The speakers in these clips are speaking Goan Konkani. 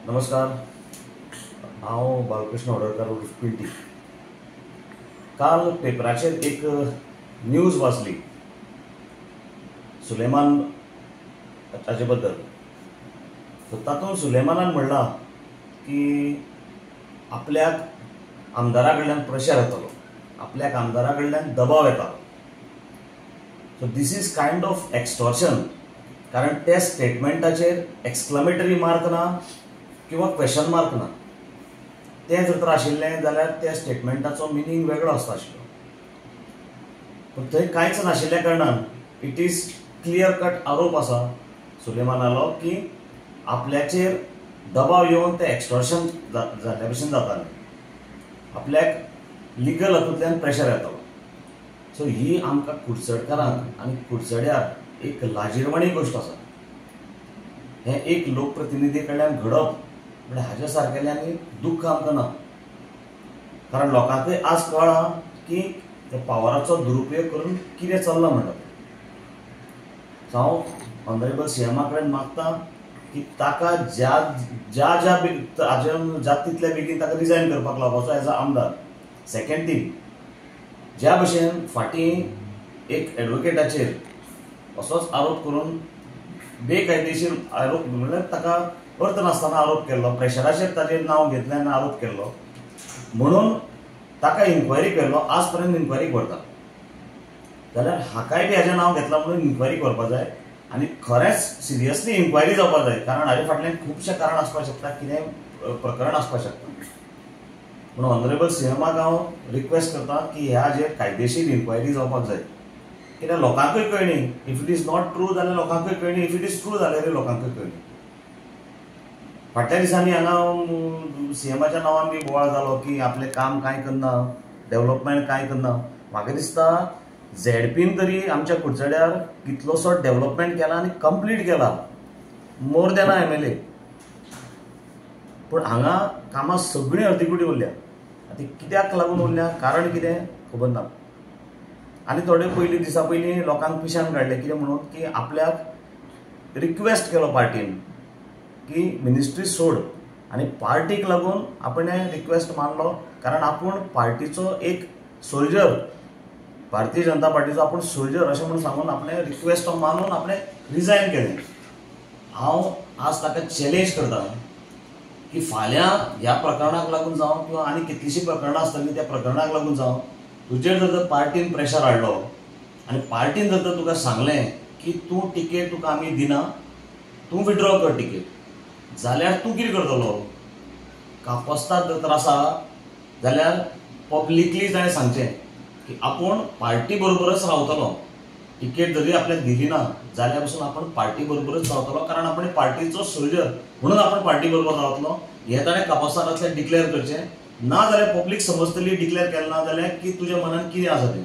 नमस्कार, हांव बालकृष्ण होडरकर उर्फ पिंटी। काल पेपराचेर एक न्यूज वाचली सुलेमान हाचे बद्दल। तातूंत सुलेमानान म्हणलां की आपल्याक आमदारा कडल्यान प्रेशर येतालो, आपल्याक आमदारा कडल्यान दबाव येतालो। So this is kind of extortion, कारण त्या स्टेटमेंटाचेर एक्सक्लमेटरी मार्क ना किंवा क्वेश्चन मार्क ना। तें जर तर आशिल्लें जाल्यार त्या स्टेटमेंटाचो मिनींग वेगळो आसता आशिल्लो, पूण थंय कांयच नाशिल्ल्या कारणान it is clear cut आरोप आसा सुलेमानालो की आपल्याचेर दबाव येवन तें एक्सटॉर्शन जाल्ल्या भशेन जातालें, आपल्याक लिगल हातूंतल्यान प्रेशर येतालो। सो ही आमकां कुडचडकारांक आनी कुडचड्यार एक लाजिरवाणी गोश्ट आसा। हें एक लोकप्रतिनिधी कडल्यान घडप म्हणल्यार हाज्या सारकेल्यांनी दुख्ख आमकां ना, कारण लोकांकय आज कळ्ळां की त्या पावराचो दुरुपयोग करून कितें चल्लां म्हणटा। सो हांव ऑनरेबल सीएमा कडेन मागता की ताका ज्या ज्या ज्या जाता तितल्या बेगीन ताका रिजायन करपाक लावपाचो एज अ आमदार। सेकेंड थींग, ज्या भशेन फाटीं एक एडवोकेटाचेर असोच आरोप करून बेकायदेशीर आरोप म्हणल्यार ताका अर्थ नासतना आरोप केल्लो, प्रेशराचेर ताजेर नांव घेतलें आनी आरोप केल्लो म्हणून ताका इन्क्वायरी केल्लो, आज पर्यंत इन्क्वायरीक व्हरता जाल्यार हाकाय बी हाजें नांव घेतलां म्हणून इन्क्वायरीक व्हरपा जाय आनी खरेंच सिरियसली इन्क्वायरी जावपा जाय, कारण हाजे फाटल्यान खुबशें कारण आसपाक शकता, कितें प्रकरण आसपाक शकता। म्हणून ऑनरेबल सीएमाक हांव रिक्वेस्ट करता की ह्या हाजेर कायदेशीर इन्क्वायरी जावपाक जाय, कित्याक लोकांकूय कळणी if it is not true जाल्यार लोकांकूय कळणी, if it is true जाल्यार लोकांकूय कळणी। फाटल्या दिसांनी हांगा सीएमाच्या नांवान बी बोवाळ जालो की आपलें काम कांय करना, डेवलपमेंट कांय करना। म्हाका दिसता झेडपीन तरी आमच्या कुडचड्यार कितलोसो डेवलपमेंट केला आनी कंप्लीट केला, मोर दॅन एमएलए। पूण हांगा कामां सगळीं अर्दकुटी उरल्या, आतां कित्याक लागून उरल्या, कारण कितें खबर ना। आनी थोडे पयलीं दिसा पयलीं लोकांक पिशान काडलें कितें म्हणून की आपल्याक रिक्वेस्ट केलो पार्टीन की मिनिस्ट्री सोड, आनी पार्टीक लागून आपणें रिक्वेस्ट मानलो, कारण आपूण पार्टीचो एक सोल्जर, भारतीय जनता पार्टीचो आपूण सोल्जर अशें म्हणून सांगून आपणें रिक्वेस्ट मानून आपणें रिजायन केलें। हांव आज ताका चॅलेंज करता की फाल्यां ह्या प्रकरणाक लागून जावं किंवा आनी कितलींशीं प्रकरणां आसतलीं त्या प्रकरणाक लागून जावं, तुजेर जर तर पार्टीन प्रेशर हाडलो आनी पार्टीन जर तर तुका सांगलें की तूं टिकेट तुका आमी दिना, तूं विड्रॉ कर टिकेट, जाल्यार तूं कितें करतलो? कापस्ताद जर तर आसा जाल्यार पब्लिकली ताणें सांगचें की आपूण पार्टी बरोबरच रावतलो, टिकेट जरी आपल्याक दिली ना जाल्यार पसून आपण पार्टी बरोबरच रावतलो, कारण आपण पार्टीचो सोल्जर म्हणून आपण पार्टी बरोबर रावतलो। हें ताणें कापस्तादांतल्यान डिक्लेअर करचें, ना जाल्यार पब्लीक समजतली डिक्लेअर केलें ना जाल्यार की तुज्या मनान कितें आसा तें,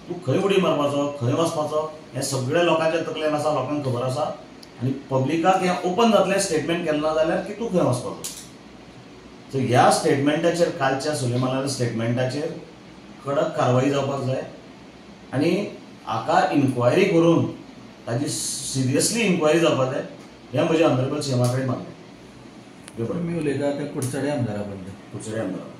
तूं खंय उडी मारपाचो, खंय वचपाचो, हें सगळ्या लोकांच्या तकलेन आसा, लोकांक खबर आसा आनी पब्लिकाक हें ओपन जातलें स्टेटमेंट केलें ना जाल्यार की तूं खंय वचपाचो। सो ह्या स्टेटमेंटाचेर, कालच्या सुलेमानाच्या स्टेटमेंटाचेर कडक कारवाई जावपाक जाय आनी हाका इन्क्वायरी करून ताजी सिरियसली इन्क्वायरी जावपाक जाय, हें म्हजें ऑनरेबल सीएमा कडेन मागणें। तुमी उलयता त्या कुडचडे आमदारा बद्दल। कुडचडे आमदारा।